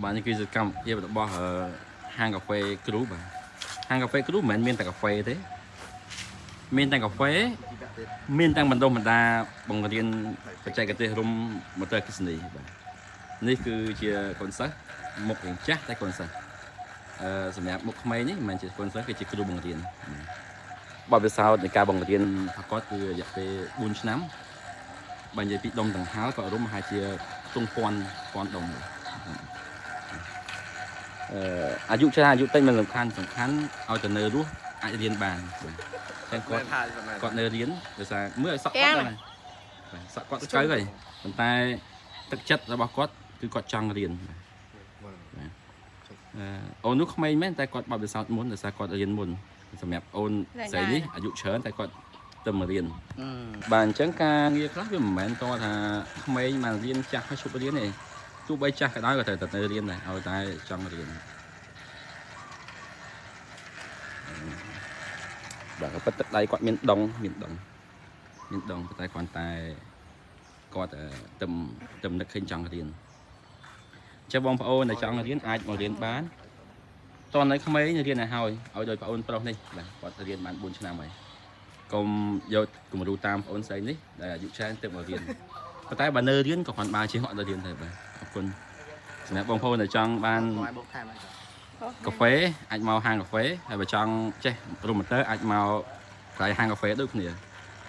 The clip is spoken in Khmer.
បាទនេះគឺសកម្មភាពរបស់ហាងកាហ្វេគ្រូបាទហាងកាហ្វេគ្រូមិនមែនមានតែកាហ្វេទេមានទាំងកាហ្វេមានទាំងបណ្ដុះបណ្ដាលបង្រៀនបច្ចេកទេសរុំម៉ូទ័រអគ្គិសនីបាទនេះគឺជាកូនសិស្សមុខរៀងចាស់តែកូនសិស្សសម្រាប់មុខក្មេងនេះមិនមែនជាកូនសិស្សគឺជាគ្រូបង្រៀនបទពិសោធន៍នៃការបង្រៀនរបស់គាត់គឺរយៈពេល4ឆ្នាំបើនិយាយពីដុំដង្ហើក៏រុំប្រហែលជាខ្ទង់ពាន់ពាន់ដុំដែរ អាយុច្រើនអាយុតិចមិនសំខាន់សំខាន់ឲ្យតែនៅរស់អាចរៀនបានបាទអញ្ចឹងគាត់គាត់នៅរៀនដោយសារមើលឲ្យសក់គាត់ដែរបាទសក់គាត់ស្កៅហើយប៉ុន្តែទឹកចិត្តរបស់គាត់គឺគាត់ចង់រៀនបាទបាទអូននោះក្មេងមែនតែគាត់បទពិសោធន៍មុនដោយសារគាត់រៀនមុនសម្រាប់អូនស្រីនេះអាយុច្រើនតែគាត់ទៅមករៀនបាទអញ្ចឹងការងារខ្លះវាមិនមែនតថាក្មេងបានរៀនចាស់ហើយឈប់រៀនទេទោះបីចាស់ក៏ដោយក៏ត្រូវតែទៅរៀនដែរឲ្យតែចង់រៀន បាទក៏ពិតទឹកដៃគាត់មានដងមានដងមានដងប៉ុន្តែគ្រាន់តែគាត់ទឹមទឹមនឹកឃើញចង់រៀនអញ្ចឹងបងប្អូនដែលចង់រៀនអាចមករៀនបានតនៅក្មេងរៀនឲ្យហើយឲ្យដោយបងប្អូនប្រុសនេះបាទគាត់រៀនបាន4ឆ្នាំហើយកុំយកគំរូតាមបងប្អូនស្រីនេះដែលអាយុច្រើនទើបមករៀនប៉ុន្តែបើនៅរៀនក៏គ្រាន់បើជាងអត់ទៅរៀនដែរបាទអរគុណសម្រាប់បងប្អូនដែលចង់បាន បុកថែមហើយ កាហ្វេអាចមកហាងកាហ្វេហើយបើចង់ចេះរុំម៉ូទ័រអាចមកកន្លែងហាងកាហ្វេដូចគ្នា។